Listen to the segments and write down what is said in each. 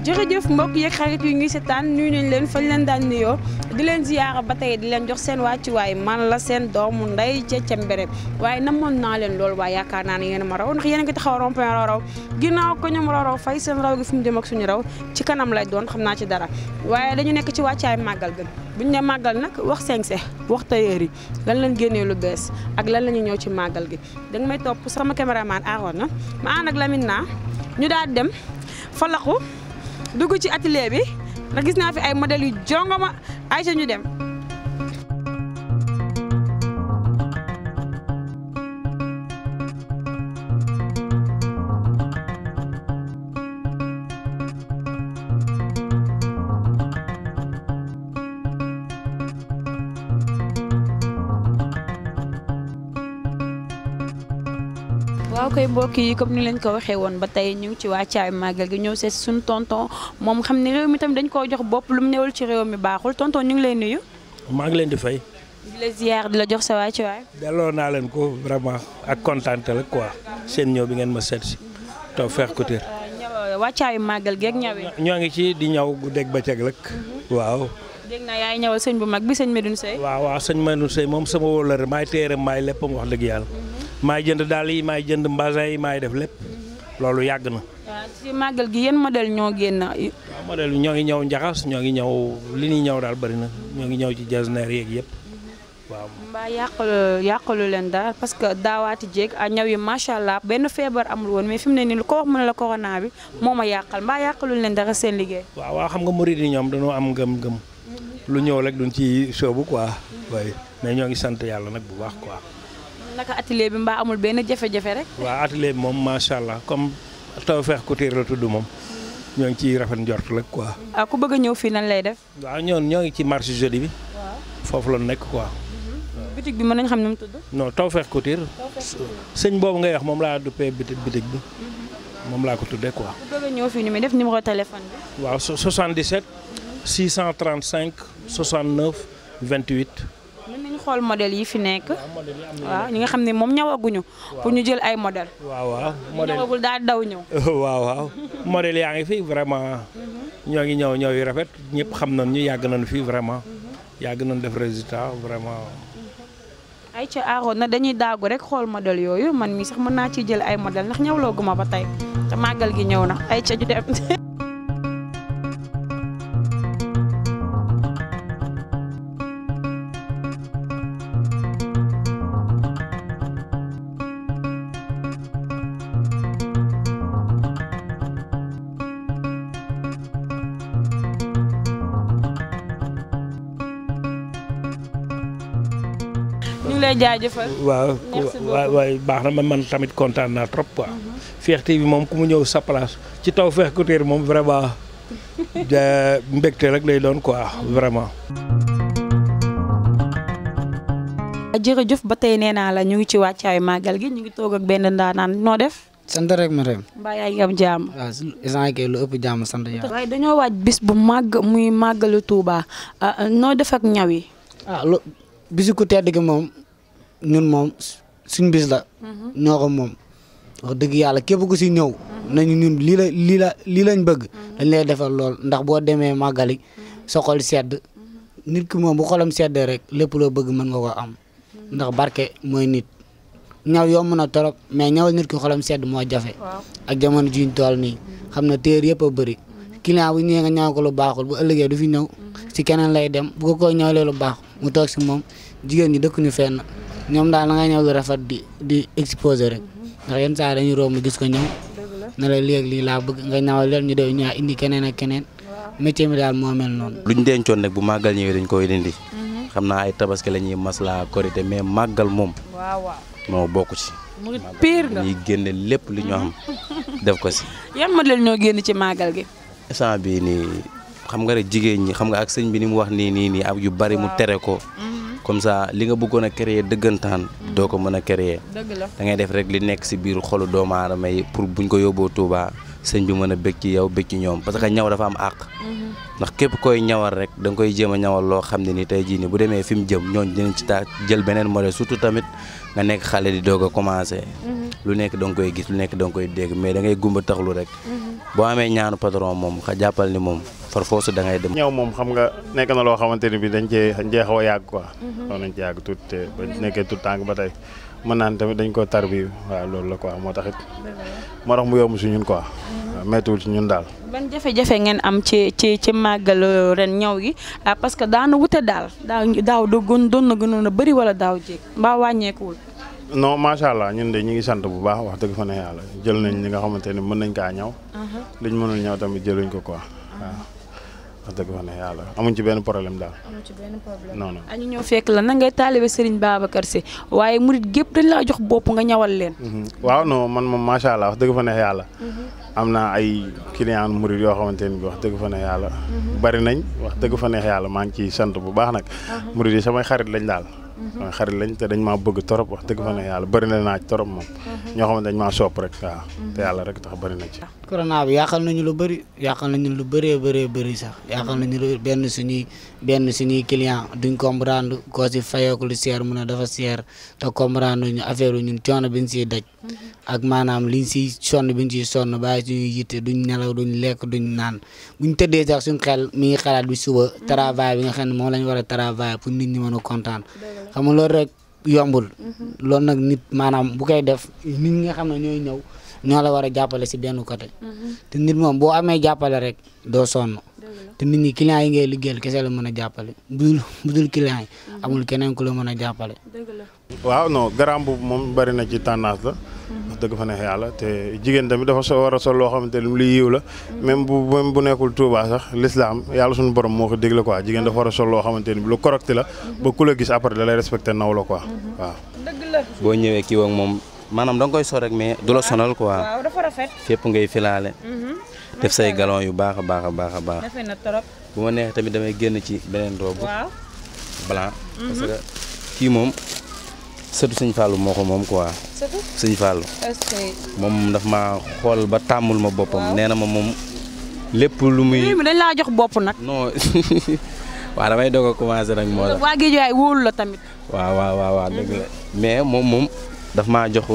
jërëjëf mbokk yeeg xarit yu ñuy seetaan nuyu nañ leen fañ leen daan nuyoo di leen ziyaara ba tey di leen jox seen wàccuwaay man la seen doomu ndey ca mbere waaye namoon naa leen loolu waaye yaakaar naa ne yéen a ma raw ndax yéen a ngi taxaw rond-point raw ginnaaw ko ñoom raw fay seen raw gi fi mu dem ak suñu raw ci kanam lay doon xam naa ci dara waaye dañu nekk ci wàccaay màggal gën buñu ne màggal nag wax sañse wax tailleur yi lan lañ génnee lu bees ak lan la ñu ñëw ci màggal gi danga may topp sama caméraman aaroon na ma ànd ak Lamine naa ñu daal dem falaxu dugg ci atelier bi ndax gis naa fi ay modèles yu jongoma ay ñu dem waaw koy mbokk yi comme ni leen ko waxee woon ba tey ñu ngi ci wàccaayu màggal gi ñëw seet suñu tonton moom xam ne réew mi tamit dañ koo jox bopp lu mu newul ci réew mi baaxul tonton ñu ngi lay nuyu. maa ngi leen di fay. di la ziar di la jox sa wàccuwaay. delloo naa leen ko vraiment ak kontaante la quoi seen ñëw bi ngeen ma seet si taw Fekh Couture. wàccaayu màggal gi ak ñaw yi. ñoo ngi ci di ñaw guddeeg bëccëg rek. waaw. dégg naa yaay ñawal sëñ bu mag bi sëñ Medoune Seye. waaw sëñ Medoune Seye moom sama wóolare maay téere maay léppam wax dëgg yàlla. maay jënd daal yi maay jënd mbasin yi maay def lépp loolu yàgg na. waaw ci màggal gi yéen modèle ñoo génn. waaw modèle ñoo ngi ñëw njaxas ñoo ngi ñëw li ñuy ñëw daal bëri na ñoo ngi ñëw ci jasneer yeeg yëpp waaw. mbaa yàqalu leen daal parce que daawaati jéeg a ñaw yi macha allah benn feebar amul woon mais fi mu ne nii lu ko wax mu ne la corona bi moo ma yàqal mbaa yàqalu leen dara seen liggéey. waaw xam nga murid yi ñoom dañoo am ngëm-ngëm lu ñëw rek duñ ci soobu quoi waaye mais ñoo ngi sant yàlla nag bu baax quoi. naka atelier bi mbaa amul benn jafe-jafe rek. waaw atelier bi moom macha allah comme taw Fekh Couture la tudd moom ñoo ngi ciy rafet njort rek quoi. ku bëgg a ñëw fii nan lay def. waaw ñoo ngi ci marché jeudi bi. waaw foofu la nekk quoi. bitig bi mën nañu xam ne mu tudd. non taw Fekh Couture. sëñ boobu ngay wax moom laa duppee bitig bi. moom laa ko tuddee quoi. ku bëgg a ñëw fii ni muy def numéro téléphone bi. waaw 77 635 69 28. xool modèle yi fi nekk waaw ñi nga xam ne moom ñawaguñu pour ñu jël ay modèle waaw modèle ñawagul daal daw ñëw waaw modèle yaa ngi fi vraiment ñoo ngi ñëw yu rafet ñëpp xam nañ ñu yàgg nañu fi vraiment yàgg nañ def résultat vraiment ay ca aaroon na dañuy daagu rek xool modèle yooyu man mi sax mën naa ciy jël ay modèle ndax ñawlooguma ba tey te màggal gi ñëw na ay ca ju dem lay jaajëfal. waaw waay baax na man tamit kontaan naa trop quoi. Fekh TV moom ku mu ñëw sa place ci taw Fekh Couture moom vraiment mbégte rek lay doon quoi vraiment. jërëjëf ba tey nee naa la ñu ngi ci wàccaayu màggal gi ñu ngi toog ak benn ndaanaan noo def. sant rek ma rem. mbaa yaa ngi am jàmm. waaw instant kay lu ëpp jàmm sant yàlla. waaye dañoo waaj bis bu màgg muy màggalu Touba noo def ak ñaw yi. lu bisu ku tedd gi moom. ñun moom suñ bis la. ñoo ko moom wax dëgg yàlla képp ku si ñëw. nañu ñun lii lañ bëgg. dañ lay defal lool ndax boo demee màggali sa xol sedd nit ki moom bu xolam sedd rek lépp loo bëgg mën nga ko am ndax barke mooy nit ñaw yomb na torop mais ñawal nit ki xolam sedd moo jafe. ak jamono juñ tool nii xam na téer yëpp a bëri client bu ñëwee nga ñaw ko lu baaxul bu ëllëgee du fi ñëw si keneen lay dem bu ko ñawlee lu baax mu toog si moom jigéen ñi dëkkuñu fenn. ñoom daal la nga ñëw lu rafet di exposé rek ndax yenn saa dañuy romb gis ko ñëw na la léegi lii laa bëgg nga ñawal leen ñu doy ñaa indi keneen ak keneen métier mi daal moo mel noonu. luñ dencoon nag bu màggal ñëwee dañ koy dindi. xam naa ay tabaski la ñuy maslaa korité mais màggal moom. moo bokk ci. mu pire nga ñuy génne lépp li ñu am def ko si. yan modèle ñoo génn ci màggal gi. instant bii nii xam nga rek jigéen ñi xam nga ak sëñ bi ni mu wax nii ak yu bari mu tere ko. comme ça li nga bëggoon a créer dëggantaan doo ko mën a créer da ngay def rek li nekk si biir xolu doomu aadama yi pour buñ ko yóbboo Touba sëñ bi mën a bëgg ci yow bëgg ci ñoom parce que ñaw dafa am àq ndax képp koy ñawal rek da nga koy jéem a ñawal loo xam ne ni tey jii ni bu demee fi mu jëm ñooñu dinañ ci taa jël beneen modèle surtout tamit nga nekk xale di doog a commencé lu nekk da nga koy gis lu nekk da nga koy dégg mais da ngay gumba taxlu rek boo amee ñaanu patron moom jàppal ni moom far foosu da ngay dem. ñëw moom xam nga nekk na loo xamante ni bi dañ cee xaw a yàgg quoi. xaw nañ ci yàgg tuuti te ba nekkee tout tànk ba tey mën naan tamit dañ koo tarbi waaw loolu la quoi moo tax mu yomb si ñun quoi. waaw méttiwul si ñun daal. ban jafe-jafe ngeen am ci màggal ren ñaw gi parce que daana wute daal daaw doon na gënoon a bëri wala daaw jéeg mbaa wàññeekuwul. non macha allah ñun de ñu ngi sant bu baax wax dëgg fa ne yàlla jël nañ li nga xamante ni mën nañ kaa ñaw. liñ mënul ñaw tamit jëluñ ko quoi waaw. wax dëgg fa ne yàlla amuñ ci benn problème daal. amuñ ci benn problème non non. ñu ñëw fekk la na ngay taalibe Serigne Babacar Sy waaye murit gépp dañ laa jox bopp nga ñawal leen. waaw non man moom macha allah wax dëgg fa ne yàlla. am naa ay client murit yoo xamante ni bi wax dëgg fa ne yàlla. bari nañ wax dëgg fa ne yàlla maa ngi ciy sant bu baax nag. murit yi samay xarit lañ daal. samay xarit lañ te dañ maa bëgg torop wax dëgg fa ne yàlla bari na naa ci torop moom. ñoo xamante dañ maa sopp rek waaw. te yàlla rek tax bari na ci. corona bi yàqal nañu lu bëri yàqal nañu lu bëri sax yàqal nañu lu benn suñuy client duñ comprendre koo si fayeeku lu seer mu ne dafa seer te comprendre ñu affaire ñun coono biñ siy daj ak maanaam liñ siy sonn biñ siy sonn bàyyi suñuy yitte duñ nelaw duñ lekk duñ naan buñ tëddee sax suñ xel mi ngi xalaat bi suba travail bi nga xam ne moom lañ war a travail pour nit ñi mën a kontaan xam nga loolu rek yombul loolu nag nit maanaam bu koy def nit ñi nga xam ne ñooy ñëw ñoo la war a jàppale si benn côté te nit moom boo amee jàppale rek doo sonn te nit ñi clients yi ngay liggéeyal kese la mën a jàppale bu dul clients yi amul keneen ku la mën a jàppale. waaw non garam boobu moom bari na ci tendance la. wax dëgg fa neex yàlla te jigéen tamit dafa war a sol loo xamante ni lu yiw la. même bu nekkul Touba sax l'islam yàlla suñu borom moo ko digle quoi jigéen dafa war a sol loo xamante ni lu correct la ba ku la gis après da lay respecté naw la quoi waaw. boo ñëwee kii ak moom. maanaam da nga koy sol rek mais du la sonal quoi. waaw dafa rafet. fépp ngay filaale. def say galon yu baax a baax a baax a baax. rafet na trop. bu ma neexee tamit damay génn ci beneen robe. waaw. blanc. parce que kii moom sëtu sëñ Fallou moo ko moom quoi. sëtu sëñ Fallou. moom daf ma xool ba tàmmul ma boppam. nee na ma moom lépp lu muy. dañ laa jox bopp nag. non waaw damay doog a commencé nag moo tax. waa géej waay wóolu la tamit. waaw dëgg la mais moom. daf maa jox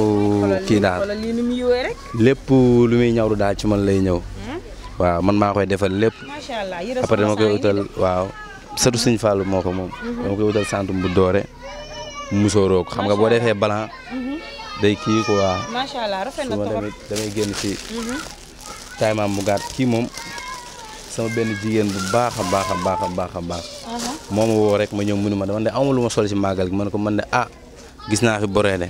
kii daal lépp lu muy ñawru daal ci man lay ñëw waaw man maa koy defal lépp après dama koy utal waaw sëtu sëñ Fallou moo ko moom dama koy utal santum bu doore musóoroo ko xam nga boo defee blanc day kii quoi macha allah rafet na su ma damay génn ci taaymaam bu gàtt kii moom sama benn jigéen bu baax a baax moo ma woo rek ma ñëw mënu ma dama ne amul lu ma sol ci màggal gi ma ne ko man ne gis naa fi boreede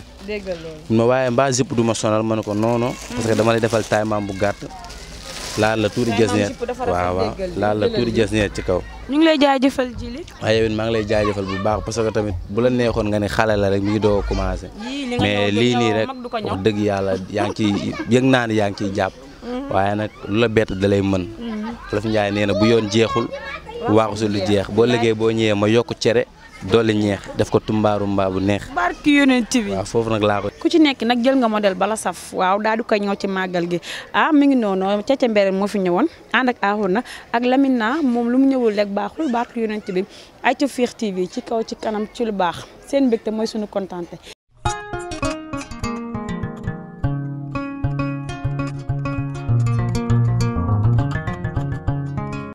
ma waaye mbaa zip du ma sonal ma ne ko non parce que dama lay defal taaymaam bu gàtt laal la tuuti jasneer waaw laal la tuuti jasneer ci kaw ñu ngi lay jaajëfal Jili waaye yow maa ngi lay jaajëfal bu baax parce que tamit bu la neexoon nga ne xale la rek mi ngi doog a commencé mais lii nii rek wax dëgg yàlla yaa ngi ciy yëg naa ne yaa ngi ciy jàpp waaye nag lu la bett da lay mën Wolof Njaay nee na bu yoon jeexul waaxu si lu jeex boo liggéey boo ñëwee ma yokk cere doole ñeex def ko tumbaaru mbaa bu neex. barki yonent bi waaw foofu nag laa ko. ku ci nekk nag jël nga modèle bala saf waaw daal di koy ñëw ci màggal gi mi ngi noonu Caca Mbere moo fi ñëwoon ànd ak Arouna ak Lamina moom lu mu ñëwul rek baaxul barki yonent bi ay ca Fekh TV ci kaw ci kanam ci lu baax seen mbégte mooy suñu kontante